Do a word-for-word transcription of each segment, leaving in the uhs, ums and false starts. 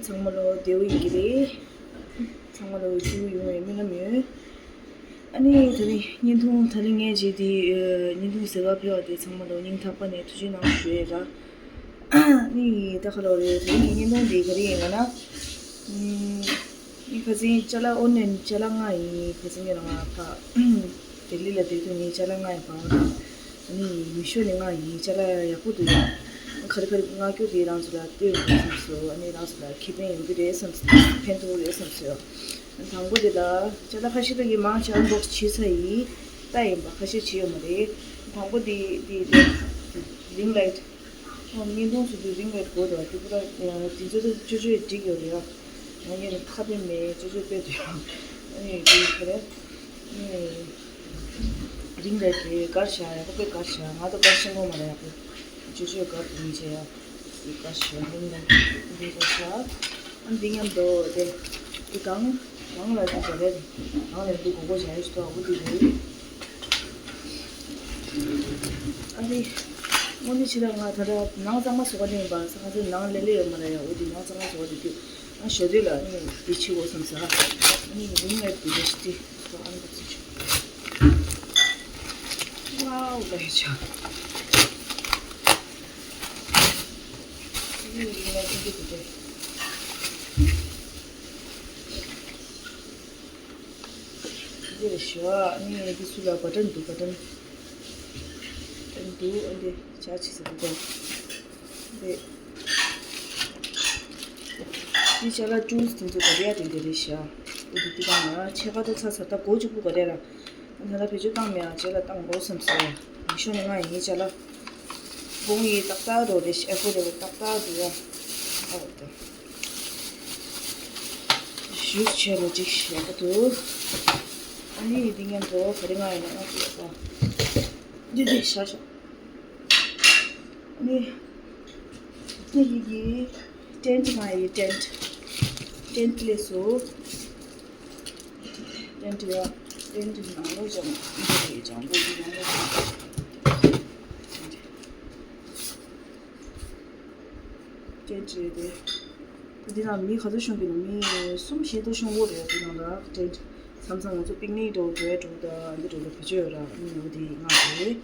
ཚང་མ་ལོ་བདེ་པོ་ཡིན་གྱི་རེད། ཚང་མ་ལོ་བདེ་པོ་ཡོང་བའི་སྨོན་ལམ་ཡོད། ཨ་ནི་ད་རིང་བརྙན་ཐུང་ད་རིང་ངས་བྱས་དེ་བརྙན་ཐུང་ཟེར་བ་ཕེབས་པ་དེ་ཚང་མ་ལོ་སྙིང་ཐག་པ་ནས་ཐུགས་རྗེ་གནང་ཞུ་ཡས་ར། ཨ་ནི་ད་ག་ལོ་རེད། ད་རིང་གི་བརྙན་ཐུང་དེ་ག་རེ་ཡིན་ལབ་ན། ཨ་ནི་ཁ་སང་ཅ་ལག་ཨོ་ནན་ཅ་ལག་ལྔ་ཡིན། ཁ་སང་ངས་རང་ཕ་ལྡི་ལི་ལ་བསྡད་དུས་ངས་ཅ་ལག་ལྔ་ཡིན་པ། ཨ་ནི་མི་ཤོ་ནས་ལྔ་ཡིན། ཅ་ལག་ཡག་པོ་འདུག་ཡ། ག་རེ་ག་རེ་མངགས་རྒྱུ་དེ་རང་ཚོ་ལ་སྟོན་དགོས་བསམ་སོང་། ཨ་ནི་རང་ཚོ་ལ་ཁེ་ཕན་ཡོང་གི་རེད་བསམ་སོང་། ཕན་ཐོགས་རེད་བསམ་སོང་། དང་པོ་དེ་ལ་ཅ་ལག་ཁ་ཤས་ད་གི་མང་ཆེ་ཨན་བོག་སི་བྱས་ཚར་ཡིན། ལྟ་ཡིན་པ་ཁ་ཤས་བྱས་ཡོད་མ་རེད། དང་པོ་དེ་དེ་དེ་རིང་ལའིཊ། ཨོ་བརྙན་ཐུང་བཟོ་དུས་རིང་ལའིཊ་དགོས་འདུག་དེ་པུ་ར་དེ་ཚོ་ད་ཅོ་ཅོས་འགྲིག་ཡོད་རེད་ཡ། ང་ཡིན་ཁ་དཔེ་མེད་ཅོ་ཅོས་དཔེ་འདུག་ཨ་ནི་དེ་ག་རེ། ཨ་ནི་རིང་ལའིཊ་དེ་དགར་བཞག་ཡག་པོ་དཔེ་དགར་བཞག་ང་ད་དགར་ཤེས་ཀྱི་མ་རེད་ཡག་པོ། ཅོ་ཅོས་དགར་དུ་མི་བྱེད་ཡ། དགར་བཞག་རིང་ལའིཊ་དེ་དགར་བཞག་ཨ་འདི་མཉམ་དུ་དེ་དེ་གང་གང་ལ་དེ་བྱ་རེད། གང་ལ་དེ་དགོས་མཁོ་བྱ་ཡ་ཞིག་ཐོག་འོ་དེ་རེད། ཨ་རེ། དངོས་གནས་ཕྱི་ལ་ང་ད་ལྟ་ནང་གཙང་མ་བཟོ་ག་ནས་ཡིན་པ་ས་ང་ཚོའི་ནང་ལས་ལས་ཡོད་མ་རེད་ཡ། འོ་དེ་ནང་གཙང་མ་བཟོ་ག་ནས་དུས་ང་ཞོ་དེ་ལ་ནི་དེ་ཕྱི་འོ་བསམ་ས། ཨ་ནི་རིང་ལ་དེ་འདྲ་ཞིག་དེ་ཚོ་ཨ་ནི་བ་ཚོ་ཆུ། ཝའོ་ལ་ཡ་ཆ། ཨ་ནི་རིང་ལ་དེ་འདྲ་དེ་འདྲ། འདིར་ཞོ་ནི་འདི་ཚོ་ལ་བ་ཏན་འདུག་བ་ཏན། བ་ཏན་འདུག་ཨ་འདི་ཆ་ཆི་ཟེར་འདུག་འདི་འདི་ཅ་ལག་ཀྲུས་དེ་ཚོ་ག་རེ་ཡ་དེ་འདི་རེད་ཤག་འོ་འདི་འདི་གང་ལ་ཕྱེད་ཀ་ཏོ་ཚ་ཚ་ད་གོ་གཅིག་པུ་ག་རེ་ར། ད་ལྟ་བེད་སྤྱོད་བཏང་མེད་ཨ། ཅ་ལག་བཏང་དགོས་བསམ་སོང་། མི་ཤོ་ནི་ང་ཡིན་ཅ་ལག་བོང་ཡི་ཏག་ཏག་རོ་རེད་ཤག་ཨེ་ཕོ་རེ་བོ་ཏག་ཏག་འདུག་ཡ། ཨ་འོ་ད། ཞུས་བྱས་རོ་ཅིག་ཞེས་པ་འདུག་ཨ་ནི་འདི་མཉམ་དུ་ག་རེ་ང་ཡིན་ན་ང་ཅི་ཡོད་པ། འདི་འདི་ཤ་ཤ། ཨ་ནི་འདི་ཡི་གི་ཏེན་ཊི་ང་ཡི་ཏེན་ཊི། ཏེན་ཊི་ལས་སུ། ཏེན་ཊི་ཡ། ཏེན་ཊི་ནང་ལོགས་སྦྱང་། འདི་འདི་སྦྱང་དགོས་འདི་ནང་ལོགས་སྦྱང་། ཏེན་ཊི་རེད་དེ། འདི་ནང་མི་ག་ཚོད་ཤོང་གི་ན། མི་གསུམ་བཞི་ཚོད་ཤོང་གི་རེད། འདི་ནང་ལ་ཏེན་ཊི་མཚམས་མཚམས་ང་ཚོ་པིག་ནིག་འགྲོ་འགྲོ་ཡ་འགྲོ་ད་འདི་འགྲོ་ལ་བེད་སྤྱོད་ཡོད་ར། ཨ་ནི་འོ་དེ་ང་རེད།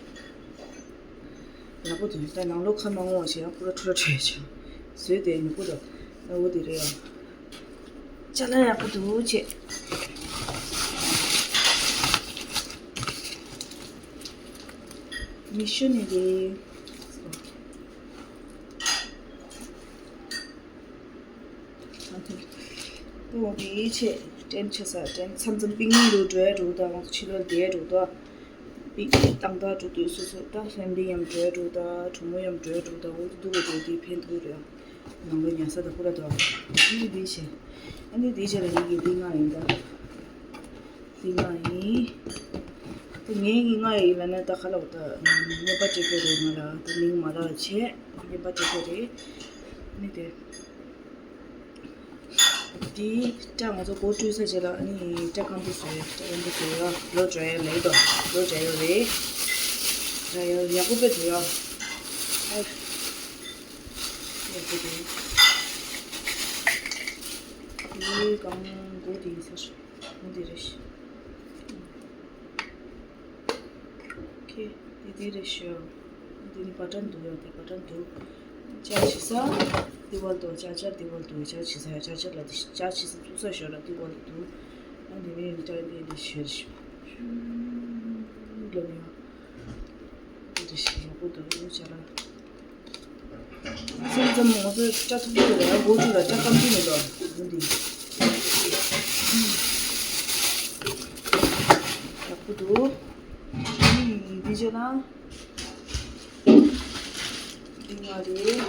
ཡག་པོ་འདུག་ད་ནང་ལོགས་ཁ་མ་ངོ་བ་ཞིག་ཡང་པུ་ར་ཁྲོ་ཁྲོ་ཡ་ཆགས། བཟོས་ཏེ་ཡག་པོ་འདུག་འོ་དེ་རེད་ཡ། ཅ་ལག་ཡག་པོ་འདུག་ཅེས། མི་ཤོ་ནི་རེད། ཏོ་དེའི་ཆེད་ཏེན་ཆེ་ས་ཏེན་མཚམས་མཚམས་པིག་ནིག་རུ་འགྲོ་ཡ་འགྲོ་ད། ང་ཚོ་ཕྱི་ལོགས་བསྡད་ཡ་འགྲོ་ད། པིག་ཏང་ད་འགྲོ་དུས་སོ་སོ་ད་ཧྥེ་མི་ལི་མཉམ་འགྲོ་ཡ་འགྲོ་ད། གྲོགས་མོ་མཉམ་འགྲོ་ཡ་འགྲོ་ད། འོ་དེ་འདུག་ག་འགྲོ་དེ་ཕན་ཐོགས་རེད། ནང་ལོ་ཉལ་ས་ད་ཁོ་ར་ད། ཨ་ནི་དེའི་ཆེད། ཨ་ནི་དེའི་ཆེད་ལ་ཡིན་གྱི་དེ་ང་ཡིན་ད། དེ་ང་ཡིན། ད་ངའི་གི་ང་ཡིན་ལ་ན་ད་ག་ལ་འོ་ད་བརྙན་པར་སྤྲད་གི་རེད། ང་ལ་ད་མིང་མ་ལབ་བྱས་བརྙན་པར་སྤྲད་གི་རེད། ཨ་ནི་དེ། དེའི་སྐྲ་ང་ཚོ་མགོ་བཀྲུས་ཚར་རྗེས་ལ་ཨ་ནི་སྐྲ་སྐམ་པོ་བཟོས། སྐྲ་སྐམ་པོ་བཟོས་ཡ་བློ་ཌ་རའི་ཡར་ལེགས་དོ། བློ་ཌ་རའི་ཡར་རེད། ཌ་རའི་ཡར་ཡག་པོ་དཔེ་འདུག་ཡ། ཨ་ཡག་པོ་འདུག་དེའི་སྒང་མགོ་དེ་ཡིན་ས་ཞིག་འདི་རེད་ཤག་ཁེ། འདི་འདི་རེད་ཤག་འདི་ནི་བ་ཊན་འདུག་ཡ། འདི་བ་ཊན་འདུག་ཅར་ཇི་བྱེད་ས་འདི་བར་དུ། ཅར་ཇར་འདི་བར་དུ། ཅར་ཇི་བྱེད་ས་ཡ། ཅར་ཇར་ལ་འདི་ཅར་ཇི་བྱེད་ས་བཙུགས་ས་ཞོར་ལ་འདི་བར་དུ་འདུག་ཨ་འདི་ནི་ཡིན་ད་འདི་འདི་ཤེར་ཤག་ལ་ནི་ཡ། འདི་འདི་ཤེར་ཡག་པོ་འདུག་ཅ་ལག་མཚམས་མཚམས་ང་ཚོའི་སྐྲ་མཐུག་པོ་རེད། མགོ་བཀྲུས་ལ་སྐྲ་སྐམ་གྱི་མི་འདུག་འདི་ཡག་པོ་འདུག་འདི་བྱས་ན་འདི་ང་རེད།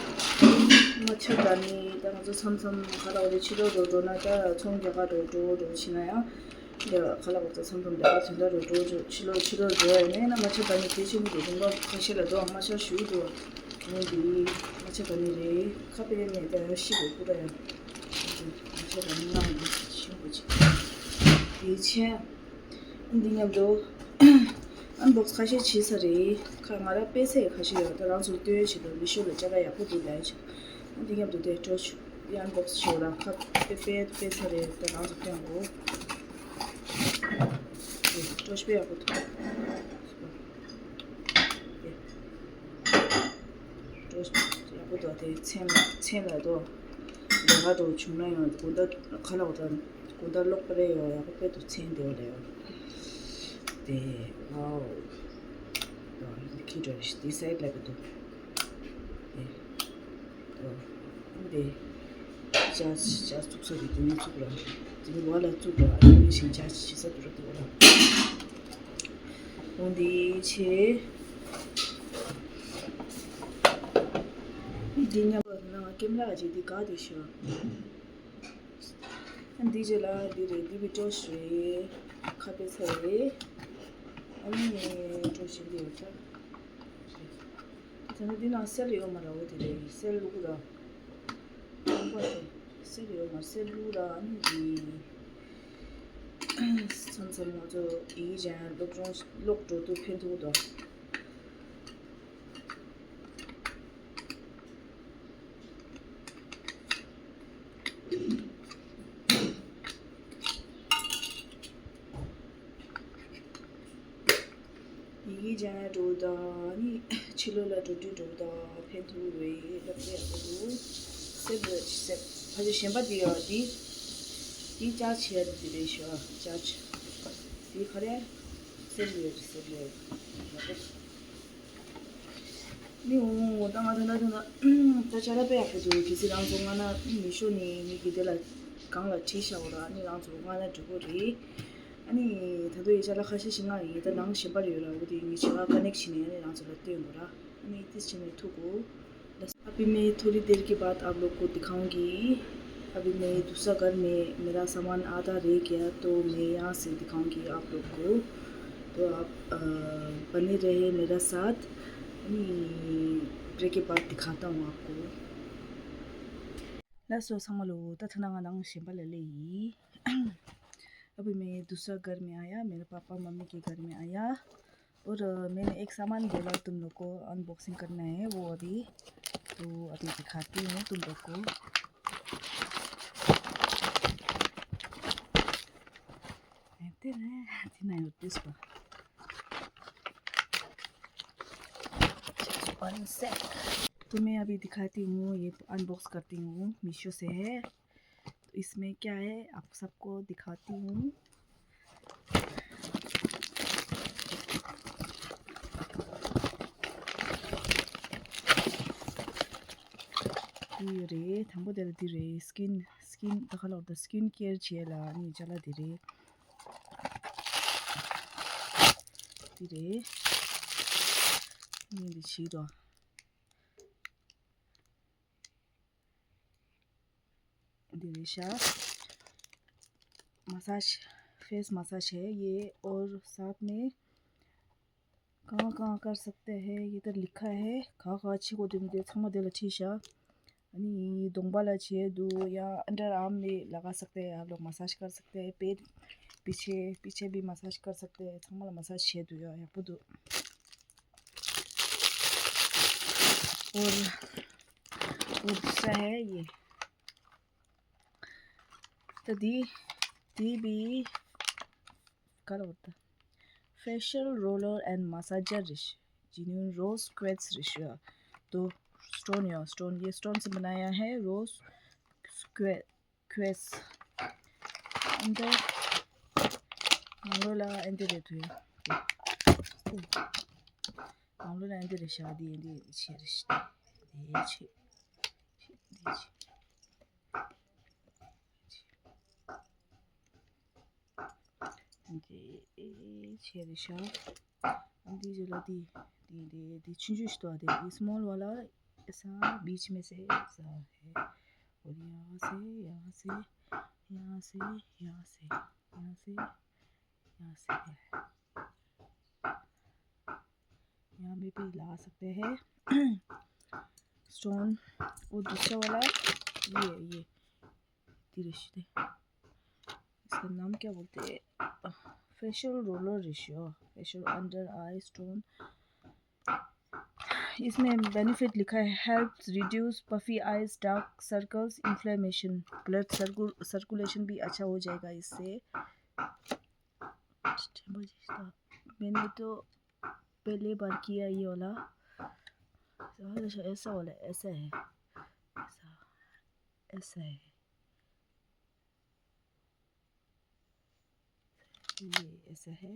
རྨ་བྱ་ད་ནི་ད་ང་ཚོ་མཚམས་མཚམས་ག་ལ་བ་རེད། ཕྱི་ལོགས་འགྲོ་འགྲོ་ན་ད་ཚོང་རྒྱག་ག་འགྲོ་འགྲོ་འགྲོ་བྱེད་ན་ཡང་། འདི་ཁ་ལག་འོ་ཙམ་མཚམས་མཚམས་འདི་ག་དོན་དག་རུ་འགྲོ་འགྲོ་ཕྱི་ལོགས་ཕྱི་ལོགས་འགྲོ་ཡ་ཡིན་ན་རྨ་བྱ་ད་ནི་གལ་ཆེན་པོ་འདུག་རུང་པ་ཁ་ཤས་ལ་འདུག་རྨ་བྱ་ཞུ་འདུག་འོ་འདི་རྨ་བྱ་ད་ནི་རེད། ཁ་པའི་ནས་ད་ཡང་ཤི་དགོས་ཀུ་ར་ཡ། རྨ་བྱ་ད་ནི་ང་འདི་ཤི་དགོས་ཅིག་དེའི་ཆེད་འདི་མཉམ་དུ་ཨན་བོག་སི་ཁ་ཤས་བྱས་ས་རེད། ཁ་ང་ར་དཔེ་ཚད་ཁ་ཤས་ཡོད། ད་རང་ཚོར་སྟོན་ཡ་ཆེད་དུ་མི་ཤོ་ལ་ཅ་ལག་ཡག་པོ་འདུག་ལབ་ཡ་ཆེད་འདི་མཉམ་དུ་དེ་སྤྲོད་ཆུ། ཡང་འགོག་ཤོག་ར་ཁ་པེ་པེ་པེ་ཚ་རེད། ད་རང་ཚོ་སྟོན་གོ། ཨེ་ཀྲོ་ཤི་པེ་ཡག་པོ་འདུག་ཨེ་ཀྲོ་ཤི་ཡག་པོ་འདུག་དེ་ཚན་ལ་ཚན་ལ་དོ། ལས་ཀ་དོ་བྱུང་ན་ཡང་དགུན་ཟླ་ཁ་ལག་དང་དགུན་ཟླ་ལོག་པ་རེད། ཡོ་ཡག་པོ་དཔེ་འདུག་ཚན་དེ་བ་ལས་ཡོ་དེ་ཝའོ། ཡོ་ཁི་ཀྲོ་ཤི་དེ་སའིད་ལ་པེ་འདུག་ཨེ། འདི། ཇ་ཇ་བཙུགས་ས་རེད། དེ་ནས་བཙུགས་ར། དེ་ནས་བ་ལ་བཙུགས་ར། ཨ་ནི་ཞིང་ཇ་ཞིག་ས་དུ་ར་དེ་བ་ལ། འོ་འདི་ཆེ། འདི་མཉམ་པ་ན་ཀེམ་ར་ཅིག་འདི་ག་དེ་ཤོ། འདི་རྗེས་ལ་འདི་རེད། འདི་བི་ཀྲོ་ཤི་རེད། ཁ་པེ་ཚ་རེད། ཨ་ནི་ཀྲོ་ཤི་འདི་ཡོད་ས། ད་ནི་འདི་ནང་སེལ་ཡོད་མ་རེད། འོ་དེ་རེད། སེལ་བླུགས་ར། ཁང་པ་དེ་སེལ་ཡོད་མ་རེད། སེལ་བླུགས་ར། ཨ་ནི་འདི་མཚམས་མཚམས་ང་ཚོ་ཡིག་ཅན་སློབ་སྦྱོང་སློབ་འགྲོ་དུས་ཕན་ཐོགས་དོ། ཡི་གེ་སྦྱང་ཡ་འགྲོ་དང་ནི་ཕྱི་ལོགས་ལ་འགྲོ་དུས་འགྲོ་དང་ཕན་ཐོགས་རེད། སློབ་གྲྭ་ཡག་པོ་འདུག་སེབ་རེད་སེབ། ཕ་ཆེ་གཞན་པ་འདི་ཡོད་འདི། འདི་ཅར་ཆེ་ཡ་འདི་རེད་ཤོ་ཅར་ཆེ། འདི་ག་རེ། སེབ་རེད་སེབ་རེད། ཡག་པོ། ནི་འོང་ད་ང་ད་ད་ད་ད་ད་ཅ་ལག་དཔེ་ཡག་པོ་འདུག་གལ་སྲིད་རང་ཚོ་སྔ་ན་མི་ཤོ་ནི་མི་གི་དེ་ལ་གང་ལ་བྲིས་བཞག་འོ་ར་ནི་རང་ཚོ་སྔ་ན་འགྲིག་གོ་རེད། ཨ་ནི་ད་དུང་ཡི་ཅ་ལག་ཁ་ཤས་ཤིག་ང་ཡི་ད་ནང་གཞན་པར་ཡོད་ར། འོ་དེ་ངས་བྱེད་པ་ཀ་ནེག་བྱས་ནས་ཨ་ནི་རང་ཚོ་ལ་སྟོན་དགོས་ར། ཨ་ནི་དེ་བྱས་ནས་ཐུག་གོ། अभी मैं थोड़ी देर के बाद आप लोग को दिखाऊंगी। अभी मैं दूसरा घर में, मेरा सामान आधा रह गया, तो मैं यहाँ से दिखाऊंगी आप लोग को। तो आप, अ, बने रहे मेरा साथ। अभी ब्रेक के बाद दिखाता हूँ आपको। ལགས་སོ་ཚང་མ་ལོ། ད་ཐ་ན་ང་ནང་གཞན་པ་ལ་སླེབས་ཡིན། अभी मैं दूसरा घर में आया, मेरे पापा मम्मी के घर में आया। और, अ, मैंने एक सामान बोला तुम लोग को अनबॉक्सिंग करना है, वो अभी, तो अभी दिखाती हूँ तुम लोग को। तेरे, तेरे, तेरे, तेरे। One sec। तो मैं अभी दिखाती हूँ, ये अनबॉक्स करती हूँ, मीशो से है। इसमें क्या है, आप सबको दिखाती हूँ। འདི་ཡོད་རེད། དང་པོ་དེ་ལ་འདི་རེད། སི་ཀིན་སི་ཀིན་ད་ག་ལབ་ད་སི་ཀིན་ཀེར་བྱེད་ལ་ནི་ཅ་ལག་འདི་རེད། འདི་རེད། ངས་འདི་བྱེད་དོ། འདི་རེད་ཤག་མ་ས་ཇི། ཕེ་སི་མ་ས་ཇི་ཧེ། ཡེ་ཨོར་སཱཐ་མེ་གང་གང་ཀར་སག་ཏེ་ཧེ། ཡེ་ཏར་ལིཁ་ཧེ། ག་ག་ཆི་གོ་དེ་མི་དེ་ཚང་མ་དེ་ལ་ཁྲིད་ཤག་ཨ་ནི་གདོང་པ་ལ་བྱེད་དུ་ཡ། अंडर आर्म में लगा सकते हैं आप लोग, मसाज कर सकते हैं। पेट पीछे पीछे भी मसाज कर सकते हैं। ཚང་མ་ལ་མ་ས་ཇི་བྱེད་དུ་ཡ་ཡག་པོ་འདུག और और दूसरा है ये। ད་འདི་འདི་བི་ག་རེ་ད། Facial roller and massager རེད་ཤག Genuine rose quartz རེད་ཤག་ད་སི་ཊོན་ཡོད། སི་ཊོན། ये स्टोन से बनाया है, रोज क्वे क्वेस། འདི་ནང་ལོགས་ལ་འདི་རེད་འདུག་ཡ། ནང་ལོགས་ལ་འདི་རེད་ཤག་འདི་འདི་ཆེ་རེད་ཤག་འདི་ཆེ། འདི་ཆེ། འདི་ཆེ་རེད་ཤག་འདི་ཇོ་ལ་འདི་འདི་འདི་འདི་ཆུང་ཆུང་ཞིག་འདུག་ཨ། འདི་འདི་སི་མོལ་ཝ་ལ། ऐसा बीच में से ऐसा है और यहाँ से, यहाँ से, यहाँ से, यहाँ से, यहाँ से, यहाँ से, यहाँ से है। यहाँ में भी लगा सकते हैं स्टोन। और दूसरा वाला ये, ये तिरछते। इसका नाम क्या बोलते हैं? Facial roller ratio, facial under eye stone. इसमें बेनिफिट लिखा है, helps reduce puffy eyes, dark circles, inflammation, blood circul circulation भी अच्छा हो जाएगा इससे। मैंने तो पहले बार किया ये वाला। ऐसा वाला, ऐसा है, ऐसा, ऐसा है। ये ऐसा है।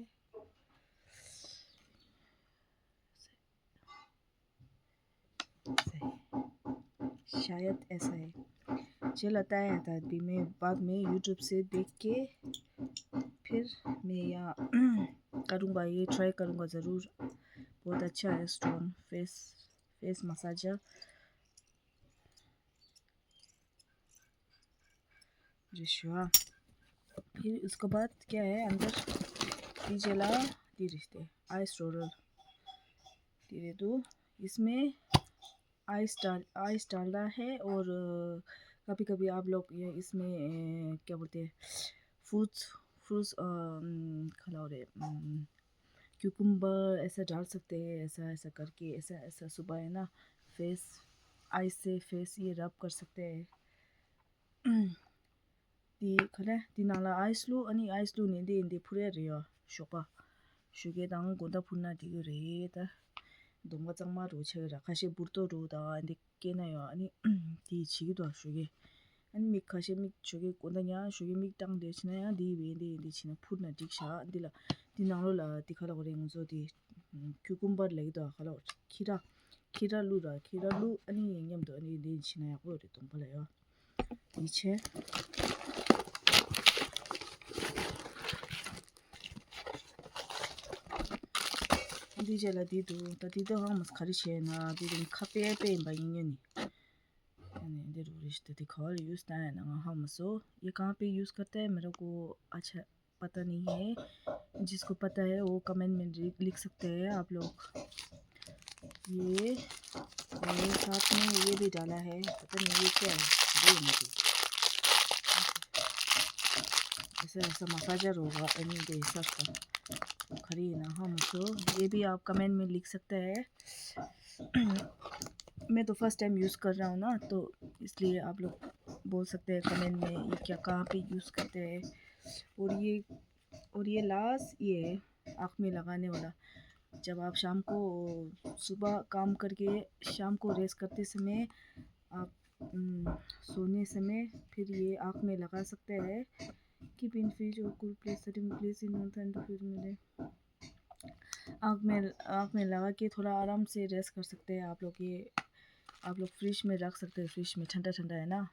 शायद ऐसा है। चलो, आता है, आता है। अभी मैं बाद में YouTube से देख के फिर मैं यहाँ करूँगा, ये ट्राई करूँगा ज़रूर। बहुत अच्छा है स्टोन फेस, फेस मसाजर। रिश्वा। फिर उसके बाद क्या है, अंदर टीजेला दी रिश्ते, आइस रोलर दी रे। तो इसमें आइस डाल, आइस डालना है। और कभी कभी आप लोग ये इसमें अ, क्या बोलते हैं, फ्रूट्स, फ्रूट्स खिलाओ रे। क्यूकम्बर ऐसा डाल सकते हैं, ऐसा ऐसा करके, ऐसा ऐसा सुबह है ना, फेस, आइस से फेस ये रब कर सकते हैं। དེ་ག་ལེ་དེ་ནང་ལ་ཨའི་སི་བླུགས། ཨ་ནི་ཨའི་སི་བླུགས་ནས་འདི་འདི་འཕུར་ཡ་རེད་ཡ། ཞོགས་པ་ཞོགས་ཀས་དང་དགོང་དག་འཕུར་ན་འགྲིག་གི་རེད། ད་གདོང་པ་གཙང་མ་རོ་ཆགས་ཀྱི་ར། ཁ་ཤས་འབུར་ཏོ་རོ་དང་འདི་སྐྱེས་ན་ཡང་ཨ་ནི་དེ་བྱེད་ཀྱི་འདུག་ཞོགས་ཀས། ཨ་ནི་མིག་ཁ་ཤས་མིག་ཞོགས་ཀས་དགོང་དག་ཉལ་ཞོགས་ཀས་མིག་བཏང་བསྡད་བྱས་ན་ཡང་འདི་བས་འདི་འདི་བྱས་ན་འཕུར་ན་འགྲིག་ཤག་འདི་ལ་འདི་ནང་ལོགས་ལ་འདི་ག་ལབ་དགོས་རེད། ང་ཚོ་འདི་ཁྱུ་ཀུམ་བར་ལབ་ཀྱི་འདུག་ག་ལབ་དགོས་རེད། ཁི་ར་ཁི་ར་བླུགས་ར། ཁི་ར་བླུགས། ཨ་ནི་མཉམ་དུ་ཨ་ནི་འདི་བྱས་ན་ཡག་པོ་རེད། གདོང་པ་ལ་ཡ། འདི་བྱས། འདི་རྗེས་ལ་འདི་འདུག་ད་འདི་དག་ཧང་མ་ག་རེ་བྱས་ན་འདི་དག་ཁ་པེ་པེ་ཡིན་པ་ཡིན་ཉོ་ནི། ཨ་ནི་འདི་རུ་རེ་ཞིག་ད་འདི་ག་བ་ལ་ཡུས་ད་ཡ་ན་ང་ཧང་མ་སོ། ये कहाँ पे यूज़ करते हैं मेरे को अच्छा पता नहीं है। जिसको पता है वो कमेंट में लिख, लिख सकते हैं आप लोग। ये और साथ में ये भी डाला है, पता नहीं ये क्या है, ये मुझे ऐसा ऐसा मसाजर होगा। अरे ये सब का खरी ना हम तो ये भी आप कमेंट में लिख सकते हैं। मैं तो फर्स्ट टाइम यूज़ कर रहा हूँ ना, तो इसलिए आप लोग बोल सकते हैं कमेंट में ये क्या, कहाँ पे यूज़ करते हैं। और ये और ये लास्ट ये है आँख में लगाने वाला। जब आप शाम को सुबह काम करके शाम को रेस्ट करते समय आप उम, सोने समय फिर ये आँख में लगा सकते हैं। Keep in fridge or cool place, thirty minutes in one time to feel मिले। आँख में आँख में लगा के थोड़ा आराम से रेस्ट कर सकते हैं आप लोग। ये आप लोग फ्रिज में रख सकते हैं, फ्रिज में ठंडा ठंडा है ना।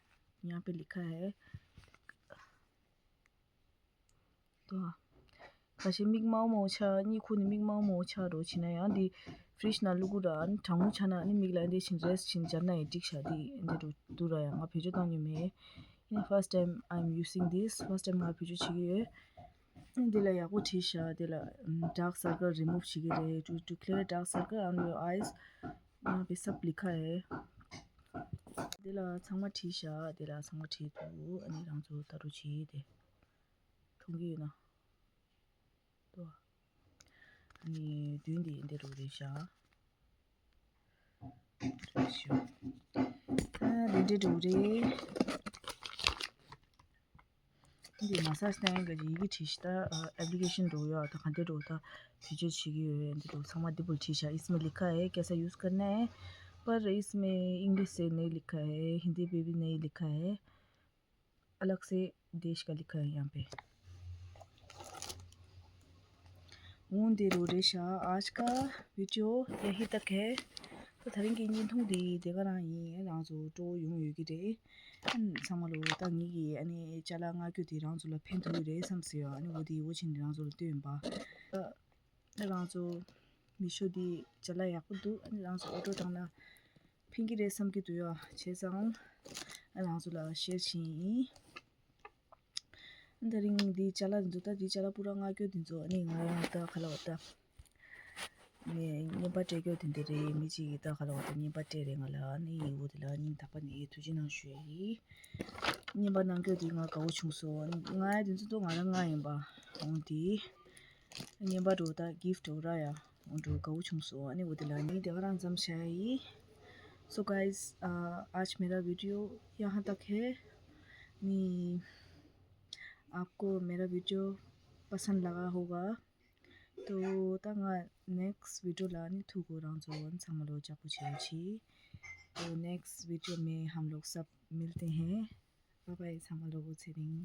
यहाँ पे लिखा है। ཏོ། ཁ་ཤས་མིག་དམར་མོ་ཆགས། གཉིད་ཁུག་ནས་མིག་དམར་མོ་ཆགས་འགྲོ་བྱས་ན་ཡང་འདི་ཕི་རིཇ་ནང་བླུག་གི་ར། ཨ་ནི་གྲང་མོ་ཆགས་ན་ཨ་ནི་མིག་ལ་འདི་བཞིན་རེས་བྱིན་སྦྱར་ན་ཡང་འགྲིག་ཤག་འདི་འདི་འགྲོ་འདུག་ར། ཡང་ང་བེད་སྤྱོད་བཏང་མྱོང་མེད། ཨ་ནི་first time I'm using this, first time ང་བེད་སྤྱོད་བྱེད་ཀྱི་ཡོད། འདི་ལ་ཡག་པོ་བྲིས་ཤག་འདི་ལ་dark circle remove བྱེད་ཀྱི་རེད། To, to clear dark circle under your eyes. ཡང་བེ་སབ་ལི་ཁ་ཡེ། འདི་ལ་ཚང་མ་བྲིས་ཤག་འདི་ལ་ཚང་མ་བྲིས་འདུག་ཨ་ནི་རང་ཚོ་ལྟ་རུ་བྱེད་དེ། མཐོང་གི་ཡོད་ན། ཏོ། ཨ་ནི་མདུན་དེ་འདི་རུ་རེད་ཤག་རེད་ཤག་ཨ་འདི་འདྲ་རུ་རེད། འདི་མ་སཱཇ་སྟན་ག་ཡི་གེ་བྲིས་ཤག་ད་application འགྲོ་ཡོད། ད་ག་འདི་འགྲོ་ད་བེད་སྤྱོད་བྱེད་ཀྱི་ཡོད། འདི་འགྲོ་ཚང་མ་འདི་པོ་བྲིས་ཤག इसमें लिखा है कैसा यूज़ करना है, पर इसमें इंग्लिश से नहीं लिखा है, हिंदी में भी नहीं लिखा है। अलग से देश का लिखा है यहाँ पे। འོང་འདི་རུ་རེད་ཤག आज का वीडियो यहीं तक है। ད་ད་རིང་གི་བརྙན་ཐུང་འདི་དེ་ག་རང་ཡིན། རང་ཚོ་སྤྲོ་བོ་ཡོང་ཡོད་ཀྱི་རེད། ཚང་མ་ལོ་ད་ངེད་ཀྱི་ཨ་ནི་ཅ་ལག་མངགས་རྒྱུ་དེ་རང་ཚོ་ལ་ཕན་ཐོགས་ཀྱི་རེད་བསམ་སོང་ཡ། ཨ་ནི་འོ་དེ་འོ་ཆེན་དེ་རང་ཚོ་ལ་སྟོན་ཡིན་པ། ད་རང་ཚོ་མི་ཤོ་འདི་ཅ་ལག་ཡག་པོ་འདུག་ཨ་ནི་རང་ཚོ་ཨོ་ཌར་བཏང་ན་ཕན་གྱི་རེད་བསམ་གྱི་འདུག་ཡ། བྱས་ཙང་ཨ་རང་ཚོ་ལ་ཤེར་བྱས་ཡིན། ད་རིང་འདི་ཅ་ལག་འདི་ཚོ་ད་འདི་ཅ་ལག་པུ་ར་མངགས་རྒྱུ་འདི་ཚོ་ཨ་ནི་ང་ཡང་ད་ག་ལབ་དགོས་ད། ངས་རྔན་པ་སྤྲད་རྒྱུ་དེ་འདི་རེད། མི་གཅིག་གིས་ད་ག་ལབ་དགོས་ད། རྔན་པ་སྤྲད་རེད་ང་ལ། ཨ་ནི་འོ་དེ་ལ་སྙིང་ཐག་པ་ནས་ཐུགས་རྗེ་གནང་ཞུ་ཡ་ཡིན། རྔན་པ་གནང་རྒྱུ་འདི་ང་དགའ་བོ་བྱུང་སོང་། ང་ཡ་འདི་ཚོ་ད་ང་རང་མངགས་ཡིན་པ། འོང་འདི་རྔན་པ་འགྲོ་ད་གིཕ་ཊི་འགྲོ་ར་ཡ། འགྲོ་དགའ་བོ་བྱུང་སོང་། ཨ་ནི་འོ་དེ་ལ་ནི་དེ་ག་རང་མཚམས་བཞག་ཡིན། So guys, uh, आज मेरा वीडियो यहाँ तक है। नी, आपको मेरा वीडियो पसंद लगा होगा। तो ད་ང་next video ལ་ནི་ཐུག་གོ། རང་ཚོ་ཚང་མ་ལོ་ཅག་པོ་བྱེད་ཅི། तो नेक्स्ट वीडियो में हम लोग सब मिलते हैं। Bye bye ཚང་མ་ལོ་ཚེ་རིང་།